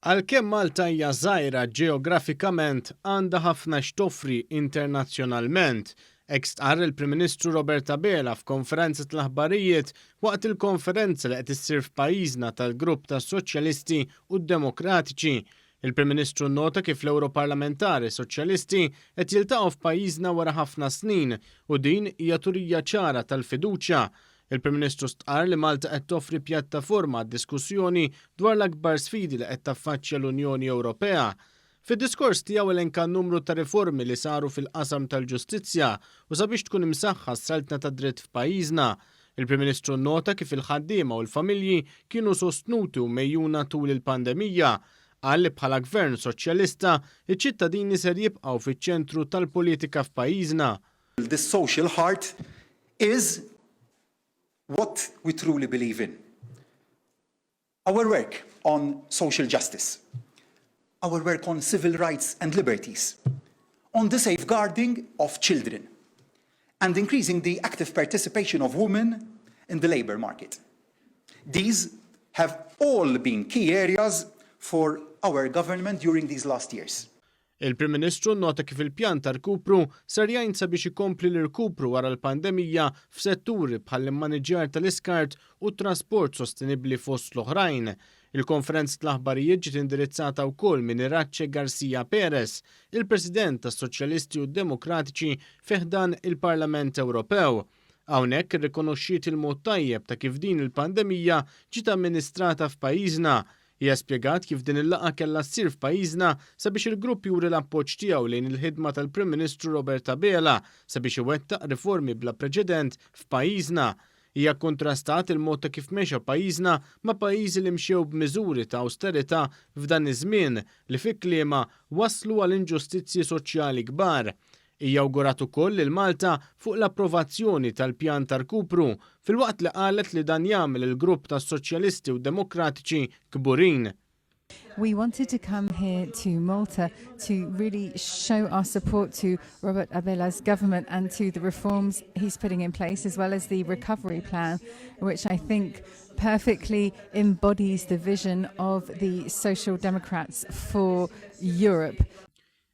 Għalkemm Malta hija żgħira ġeografikament, għandha ħafna x'toffri internazzjonalment. Hekk stqarr il-Prim Ministru Robert Abela f'konferenza tal-aħbarijiet waqt il-konferenza li qed issir f'pajjiżna tal-Grupp tas-Soċjalisti u d-Demokratiċi. Il-Prim Ministru nnota kif l-Ewroparlamentari Soċjalisti qed jiltaqgħu f'pajjiżna wara ħafna snin u din hija turija ċara tal-fiduċja. Il-Prim Ministru stqarr li Malta qed toffri pjattaforma għad-diskussjoni dwar l-akbar sfidi li qed taffaċċja l-Unjoni Ewropea. Fid-diskors tiegħu elenka numru ta' riformi li saru fil-qasam tal-ġustizzja u sabiex tkun imsaħħa s-saltna tad-dritt f'pajjiżna. Il-Prim Ministru nnota kif il-ħaddiema u l-familji kienu sostnuti u megħjuna tul il-pandemija. Qal li bħala Gvern Soċjalista, iċ-ċittadini ser jibqgħu fiċ-ċentru tal-politika f'pajjiżna. This social heart is what we truly believe in. Our work on social justice, our work on civil rights and liberties, on the safeguarding of children, and increasing the active participation of women in the labour market. These have all been key areas for our government during these last years. Il-Prim Ministru nnota kif il-pjan ta' rkupru ser jgħin sabiex ikompli l-irkupru wara l-pandemija f'setturi bħall-immaniġġjar tal-iskart u trasport sostenibbli fost l-oħrajn. Il-konferenza tal-aħbarijiet ġiet indirizzata wkoll minn Iratxe Garcia Perez, il-President tas-Soċjalisti u Demokratiċi fi ħdan il-Parlament Ewropew. Hawnhekk irrikonoxxiet il-mod tajjeb ta' kif din il-pandemija ġiet amministrata f'pajjiżna. Hija spjegat kif din il-laqgħa kellha ssir f'pajjiżna sabiex il-grupp juri l-appoġġ tiegħu lejn il-ħidma tal-Prim Ministru Robert Abela sabiex iwettaq riformi bla preċedent f'pajjiżna. Hija kontrastat il-mod ta' kif mexa pajjiżna ma' pajjiżi li mxew b'miżuri ta' awsterità f'dan iż-żmien li fi kliemha waslu għal inġustizzji soċjali kbar. Hija awgurat ukoll lil Malta fuq l-approvazzjoni tal-pjan ta' rkupru filwaqt li qalet li dan jagħmel il-grupp tas-Soċjalisti u Demokratiċi kburin. We wanted to come here to Malta to really show our support to Robert Abela's government and to the reforms he's putting in place, as well as the recovery plan, which I think perfectly embodies the vision of the Social Democrats for Europe.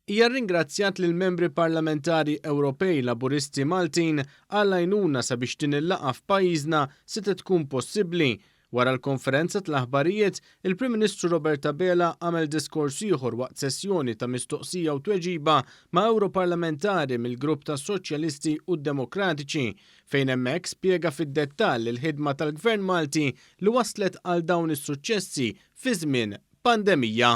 Hija rringrazzjat lil membri parlamentari Ewropej Laburisti Maltin għall-għajnuna sabiex din il-laqgħa f'pajjiżna setgħet tkun possibbli. Wara l-konferenza tal-aħbarijiet, il-Prim Ministru Robert Abela għamel diskors ieħor waqt sessjoni ta' mistoqsija u tweġiba ma' Ewroparlamentari mill-grupp ta' Soċjalisti u Demokratiċi fejn hemmhekk spjega fid-dettall il-ħidma tal-Gvern Malti li waslet għal dawn is-suċċessi fi żmien pandemija.